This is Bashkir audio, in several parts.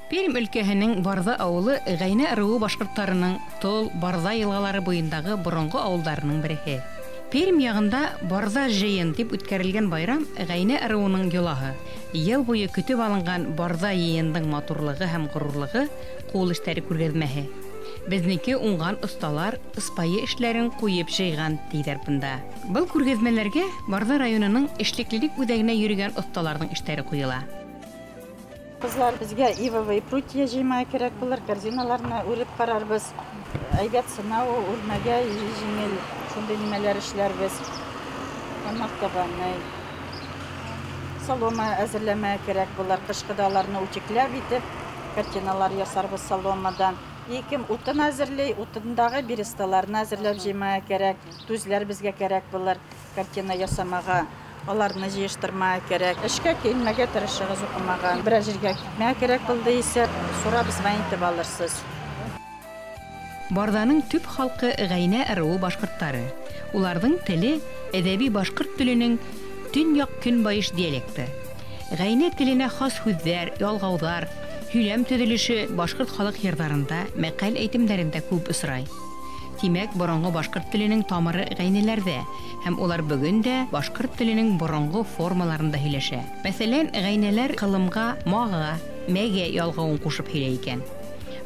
Пермь өлкәһенең Барҙа ауылы Ғәйнә ырыуы башҡорттарының Тол, Барҙа йылғалары буйындағы боронғо ауылдарының береһе. Пермь яғында Барҙа жыйын тип үткәрелгән байрам Ғәйнә ырыуының йолаһы. Йыл буйы көтөп алынған Барҙа йыйындың матурлығы һәм ғорурлығы ҡул эштәре күргәҙмәһе. Беҙҙеке уңған оҫталар ыспайы эшләрен ҡуйып жыйған, тиҙәр бында. Был күргәҙмәләргә Барҙа районының эшлеклелек үҙәгенә йөрөгән оҫталарҙың эштәре ҡуйыла. Ҡыҙлар, беҙгә ивовый прутья жыймай кәрәк булыр, корзиналарны үреп ҡарарбыҙ. Әйбәт сынау, үрмәгә еңел, шундай нимәләр эшләрбеҙ. Солома әҙерләмә кәрәк булыр, ҡышҡыда аларны үтекләп итеп, картиналар ясарбыҙ соломадан. Кем утын әҙерләй, утындағы бересталарны әҙерләп жыймай кәрәк, түзләр беҙгә кәрәк булыр, картина ясамаға. Аларны жыйыштырмай кәрәк. Эшкә килмәгә тырышығыҙ, уҡымаға. Берәр ергә китмәгә кәрәк булды исә, сорап звонить итеп алырсыз. Барҙаның төп халҡы Ғәйнә ырыуы башҡорттары. Уларҙың теле әҙәби башҡорт теленең төньяҡ-көнбайыш диалекты. Ғәйнә теленә хас һүҙҙәр, ялғауҙар, һөйләм төҙөлөшө башҡорт халыҡ йырҙарында, мәҡәл әйтемдәрендә күп осрай. Тимәк, боронғо башҡорт теленең тамыры ғәйнәләрҙә, һәм улар бөгөн дә башҡорт теленең боронғо формаларында һөйләшә. Мәҫәлән, ғәйнәләр ҡылымға маға, мәгә ялғауын ҡушып һөйләй икән.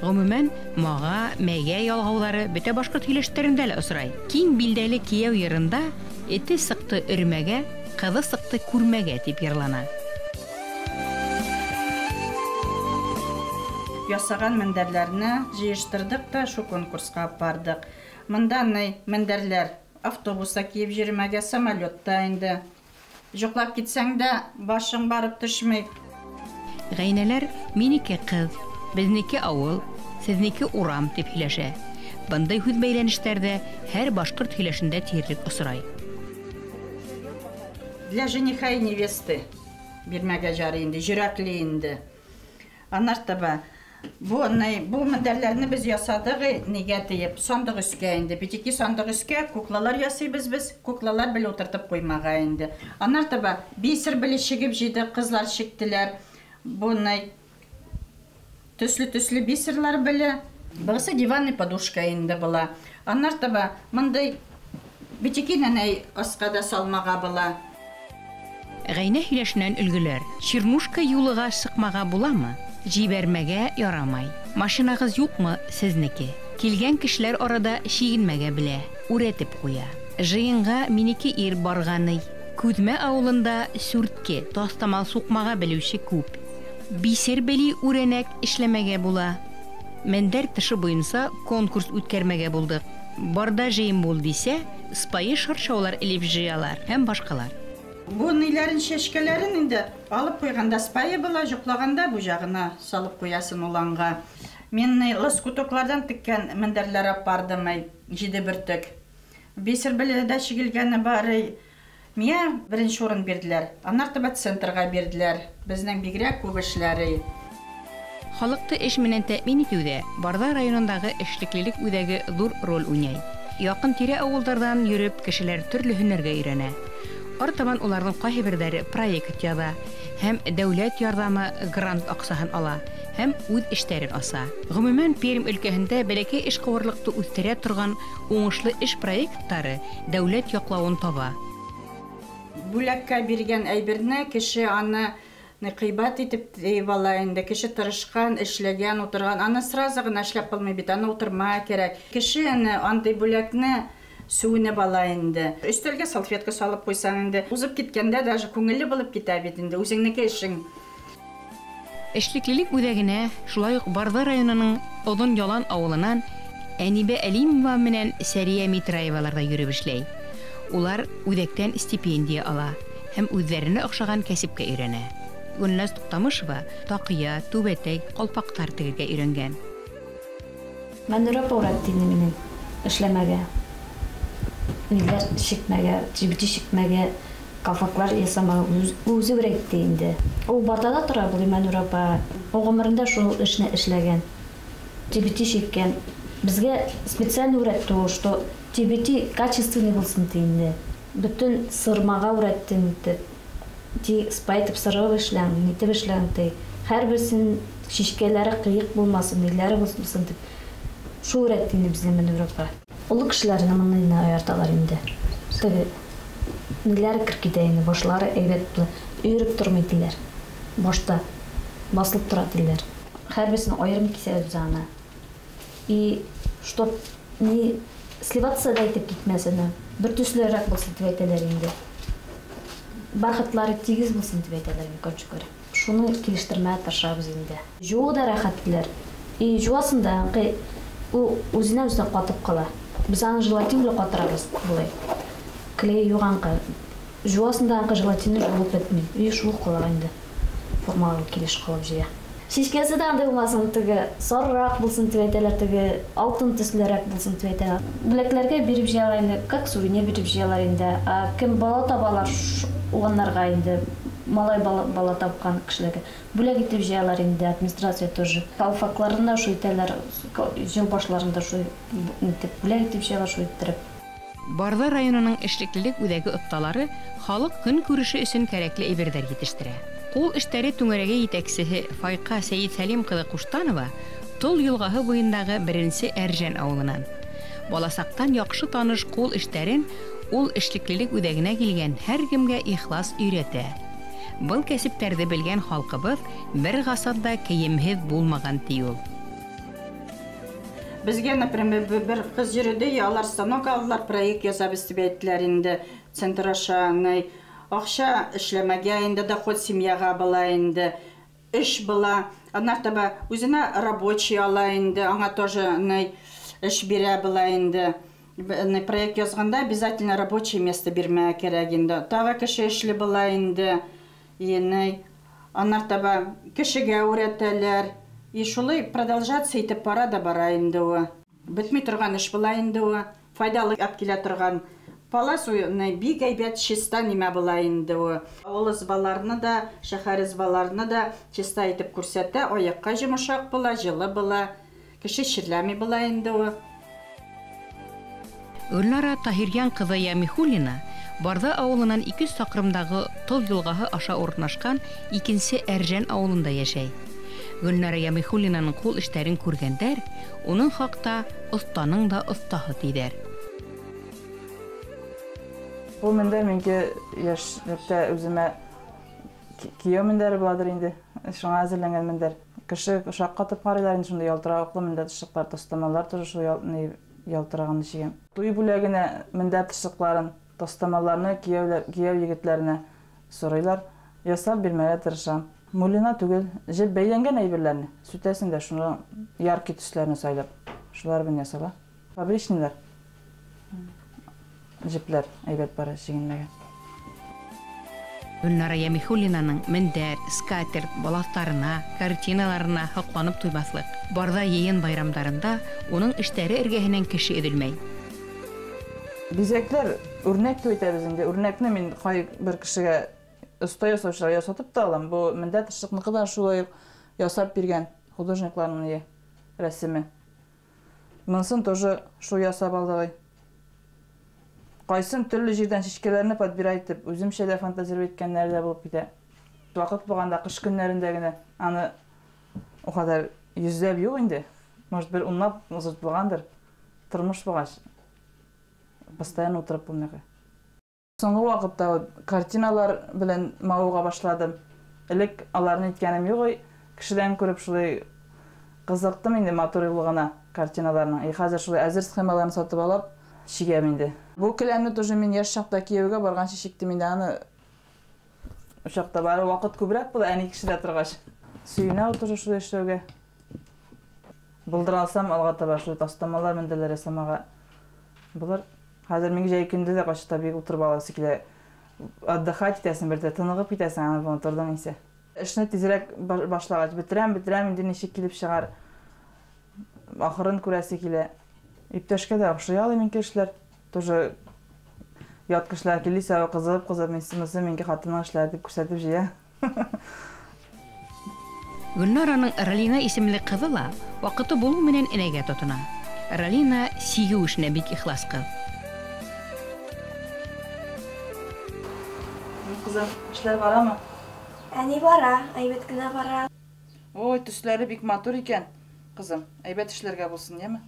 Ғөмүмән, маға, мәгә ялғауҙары бөтә башҡорт һөйләштәрендә лә осрай. Киң билдәле кейәү йырында эте сыҡты өрмәгә, ҡыҙы сыҡты күрмәгә тип йырлана. Ясаған мендәрләрне жыйыштырҙыҡ та шу конкурсҡа алып барҙыҡ. Мында мендәрләр автобуса кейеп йөрөмәгә, самолетта инде. Йоҡлап китсәң дә башың барып төшмәй. Ғәйнәләр минеке ҡыҙ, беҙҙеке ауыл, һеҙҙеке урам тип һөйләшә. Бындай һүҙ бәйләнештәрҙә һәр башҡорт һөйләшендә тиерлек осрай. Для жениха и невесты бирмәгә жарый инде, йөрәкле инде. Анар таба бу мендәрләрне без ясадык, нигә тиеп, сандык өскә инде, битеки сандык өскә куклалар ясыйбыз без, куклалар белән утыртып куймага инде. Анар таба бисер белән чигеп җыйдык, кызлар чиктеләр. Бу төсле-төсле бисерлар белән. Бусы диванный подушка инде була. Анар таба мондай битеки нәнәй аска да салмага була. Ғәйнә һөйләшенән өлгөләр. Чернушка юлыға сыҡмаға буламы? Жибәрмәгә ярамай. Машинағыҙ юҡмы сезнеке? Килгән кешеләр арада шигенмәгә белә, үрәтеп ҡуя. Жыйынға минеке ир барғаны. Күҙмә ауылында сүртке, таҫтамал суҡмаға белеүсе күп. Бисер бели үрәнәк эшләмәгә була. Мендәр тышы буйынса конкурс үткәрмәгә булдыҡ. Барҙа жыйын бул дисә, спайы шаршаулар элеп жыялар һәм башҡалар. Бу ниләрен, шешкәләрен инде алып ҡуйғанда спайы була, йоҡлағанда бу яғына салып ҡуясын уланға. Мин лоскутокларҙан теккән мендәрләр алып барҙым, 7 бөртөк. Бисер белән дә чигелгәне бар. Миңә беренсе урын бирҙеләр. Анар таба центрға бирҙеләр. Беҙҙең бигерәк күп эшләре. Халыҡты эш менән тәьмин итеүҙә Барҙа районындағы эшлеклелек үҙәге ҙур роль уйнай. Яҡын тирә ауылдарҙан йөрөп, кешеләр төрлө һөнәргә өйрәнә. Артабан уларҙың ҡайһы берҙәре проект яҙа һәм дәүләт ярҙамы грант аҡсаһын ала һәм үҙ эштәрен аса. Ғөмүмән, Пермь өлкәһендә бәләкәй эшҡыуарлыҡты үҫтерә торған уңышлы эш проекттары дәүләт яҡлауын таба. Бүләккә биргән әйберне кеше аны ҡыйбат итеп тейеп ала инде. Кеше тырышҡан, эшләгән, ултырған. Аны сразу ғына эшләп булмай бит, аны ултырма кәрәк. Кеше аны андай бүләкне сүнеп ала инде. Өҫтәлгә салфетка салып ҡуйсаң инде, уҙып киткәндә даже күңелле булып китә бит инде, үҙеңдеке эшең. Эшлеклелек үҙәгенә шулай уҡ Барҙа районының Оҙон Ялан ауылынан Әнибә Әлимова менән Сәрия Митраевалар ҙа йөрөп эшләй. Улар үҙәктән стипендия ала һәм үҙҙәренә оҡшаған кәсепкә өйрәнә. Гөлназ Туҡтамышева таҡыя, түбәтәй, ҡалпаҡтар тегергә өйрәнгән. Мәнүрә апа өйрәтте инде мине эшләмәгә. Ниләр шикмәгә, жибити шикмәгә, калфаклар ясамага үзе өйрәтте инде. Ул Бардада тора был Мәнүрә апа. Ул ғүмерендә шул эшне эшләгән. Жибити шиккән. Безгә специально өйрәтте ул, что жибити качественный булсын ти инде. Бөтөн сырмага өйрәтте инде. Ти спай итеп сырып эшләң, нитеп эшләң ти. Һәрберсен шишкәләре кыйык булмасын, ниләре булмасын дип. Шул өйрәтте инде безне Мәнүр апа. Олы кешеләрне моны аерталар инде. Теге ниләре кереп китә инде, башлары әйбәт була. Өереп тормый диләр. Башта басылып тора диләр. Һәрберсен аерым кисәбез без аны. И чтоб не сливаться да итеп китмәсен, бер төслерәк булсын дип әйтәләр инде. Бархатлары тигез булсын дип әйтәләр инде, короче говоря. Шуны килештермәгә тырышабыз инде. Жуы да рәхәт диләр. И жуасын да ул үзенә үзе катып кала. Без аны желатин белән катырабыз болай. Клей юганкы. Жуасын да желатинны жуылып бетми. И шул кала инде. Формалы килеш калып җыя. Шишкәсе дә андый булмасын, теге сарырак булсын дип әйтәләр, теге алтын төслерәк булсын дип әйтәләр. Бүләкләргә биреп җыялар инде, как сувенир биреп җыялар инде. А кем бала табалар, уганнарга инде, малай бала тапкан кешеләргә бүләк итеп җыялар инде, администрация тоже. Калфакларында шул итәләр, җыл башларында шул итеп бүләк итеп җыялар, шул иттереп. Барҙа районының эшлеклелек үҙәге оҫталары халыҡ көнкүреше өсөн кәрәкле әйберҙәр етештерә. Ҡул эштәре түңәрәге етәксеһе Файҡа Сәйетсәлим ҡыҙы Ҡуштанова Тол йылғаһы буйындағы беренсе Әржән ауылынан. Баласаҡтан яҡшы таныш ҡул эштәрен ул эшлеклелек үҙәгенә килгән һәр кемгә ихлас өйрәтә. Был кәсептәрҙе белгән халҡыбыҙ бер ғасырҙа кейемһеҙ булмаған, ти ул. Безгә, например, бер ҡыҙ йөрөдө, алар станок алдылар, проект ясабыҙ тип әйттеләр инде. Центр аша аҡса эшләмәгә инде, доход семьяға була инде, эш була. Аннан таба үзенә рабочий ала инде, аңа тоже эш бирә була инде. Проект язганда обязательно рабочее место бирмәгә кәрәк инде. Тағы кеше эшле була инде. Аннан таба кешегә өйрәтәләр. И шулай продолжаться итеп бара да бара инде ул. Бетми торган эш була инде ул. Файдалы алып килә торган. Палас бик әйбәт чиста нимә була инде ул. Авыл избаларны да, шәһәр избаларны да чиста итеп күрсәтә, аякка йомшак була, җылы була. Кеше чирләми була инде ул. Гөлнара Таһирйән ҡыҙы Ямихуллина Барҙа ауылынан 200 саҡрымдағы Тол йылғаһы аша урынлашҡан икенсе Әржән ауылында йәшәй. Гөлнара Ямихуллинаның ҡул эштәрен күргәндәр, уның хаҡта оҫтаның да оҫтаһы тиҙәр. Был мендәр минеке йәшлектә үҙемә кейәү мендәре буладыр инде. Шуңа әҙерләнгән мендәр. Кеше шаҡ ҡатып ҡарайҙар инде, шундай ялтырауыҡлы мендәр тышыҡтар, таҫтамалар тоже шул ялтыраған чигән. Туй бүләгенә мендәр тышыҡларын, таҫтамаларны кейәү егетләренә сорайлар. Ясап бирмәгә тырышам. Мулина түгел, җеп бәйләнгән әйберләрне сүтәсең дә шуны яркий төсләрне сайлап, шулар белән ясала. Фабричныйлар. Җепләр әйбәт бара чигенмәгән. Гөлнара Ямихуллинаның мендәр, скатерть, балаҫтарына, картиналарына һоҡланып туймаҫлыҡ. Барҙа йыйын байрамдарында уның эштәре эргәһенән кеше өҙөлмәй. Бизәкләр үрнәк дип әйтәбеҙ инде. Үрнәкне мин ҡай бер кешегә оҫта ясаусылар ясатып та алам. Бу мендәр тышыҡныҡы да шулай уҡ ясап биргән художникларның рәсеме. Монысын тоже шул ясап алдыҡ. Ҡайсын төрлө ерҙән шишкәләрне подбирать итеп, үҙемсә лә фантазировать иткәндәре лә булып китә. Ваҡыт булғанда ҡыш көннәрендә генә аны у ҡәҙәр йөҙләп юҡ инде. Может, бер унлап озат булғандыр. Тормош булғас, постоянно ултырып булмай. Соңғы ваҡытта картиналар белән мауыға башладым. Элек аларны иткәнем юҡ, кешедән күреп шулай ҡыҙыҡтым инде матурлығына картиналарның. И хәҙер шулай әҙер схемаларын сатып алып шигәм инде. Бу келәмне тоже мин йәш чаҡта кейәүгә барғансы шиктем инде аны. Ул чаҡта бары ваҡыт күберәк була, әни кешедә торғас. Сөйөнә ул тоже шулай эшләүгә. Булдыра алсам, алға таба шулай таҫтамалар, мендәрләр ясамаға булыр. Хәҙер мин җәй көндә дә ҡашта бик ултырып аласы килә. Отдыхать итәсең, бер дә тынығып китәсең, аны буны торҙоң инсә. Эшне тизерәк башлағас, бетерәм, бетерәм, инде нисек килеп сығар. Ахырын күрәсе килә. Иптәшкә дә оҡшай алам мин кешеләр. Тоже ят кешеләр килсә, ҡыҙып, ҡыҙып, мин минке хатының эшләре тип күрһәтеп җыя. Гөлнараның Ралина исемле ҡыҙы ла ваҡыты булыу менән энәгә тотона. Ралина сигеү эшенә бик ихлас ҡыҙ. Ҡыҙым, эшләр барамы? Әни бара, әйбәт кенә бара. Ой, төсләре бик матур икән, кызым. Әйбәт эшләргә булсын, яме?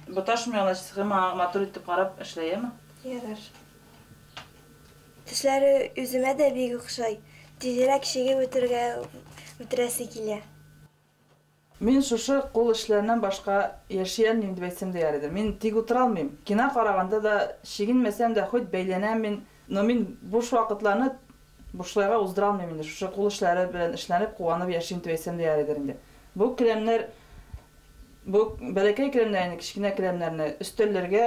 Боташмый алай схема матур итеп карап эшлә, яме? Ярар. Төсләре үземә дә бик охшай. Тизрәк чигеп үтерәсе килә. Мин шушы кул эшләреннән башка яши алмыйм дип әйтсәм дә ярыйдыр. Мин тик утыра алмыйм. Кино караганда да, чигенмәсәм дә, хоть бәйләнәм мин. Но мин буш вакытларны бушлайга уздыра алмыйм инде. Шушы кул эшләре белән эшләнеп, куанып яшим дип әйтсәм дә ярыйдыр инде. Бу келәмнәр, бу бәләкәй келәмнәр инде, кечкенә келәмнәрне өстәлләргә,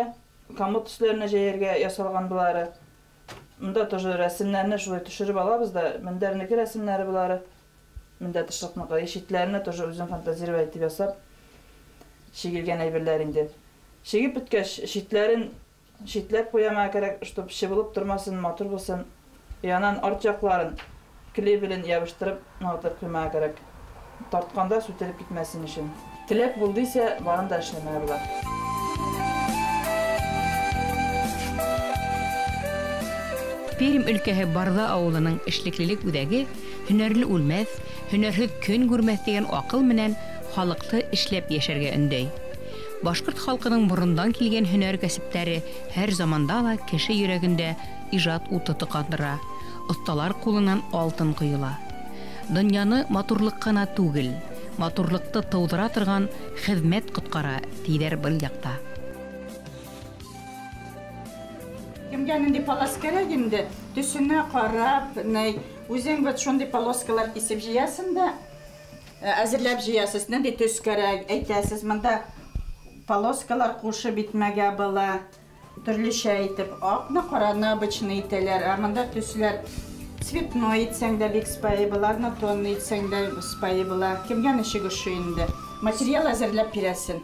комод өсләренә җәяргә ясалган булары. Монда тоже рәсемнәрне шулай төшереп алабыз да, мендәрнеке рәсемнәре булары. Монда тышлыкныкы, читләрне тоже үзем фантазировать итеп ясап чигелгән әйберләр инде. Чигеп беткәч, читләрен читләп куяма кирәк, чтоб чыбылып тормасын, матур булсын. Янан арт якларын клей белән ябыштырып, ныгытып куймага кирәк. Тартканда сүтелеп китмәсен өчен. Теләк булды исә, барын да эшләмәгә була. Пермь өлкәһе Барҙа ауылының эшлеклелек үҙәге һөнәрле үлмәҫ, һөнәрһеҙ көн күрмәҫ тигән аҡыл менән халыҡты эшләп йәшәргә өндәй. Башҡорт халҡының борондан килгән һөнәр кәсептәре һәр заманда ла кеше йөрәгендә ижад уты тоҡандыра, оҫталар ҡулынан алтын ҡойола. Донъяны матурлыҡ ҡына түгел, матурлыҡты тыуҙыра торған хеҙмәт ҡотҡара, тиҙәр был яҡта. Кемгә нинди палас кәрәк инде, төсөнә ҡарап, үҙең бит шундай полоскалар кисеп җыясың да, әҙерләп җыясыз, нинди төс кәрәк, әйтәсез, монда полоскалар ҡушып итмәгә була, төрлөчә итеп, аҡны, ҡараны обычный итәләр, ә монда төсләр цветной итсәң дә бик спайы була, однотонный итсәң дә спайы була. Кемгә ничек ошый инде. Материал әҙерләп бирәсең.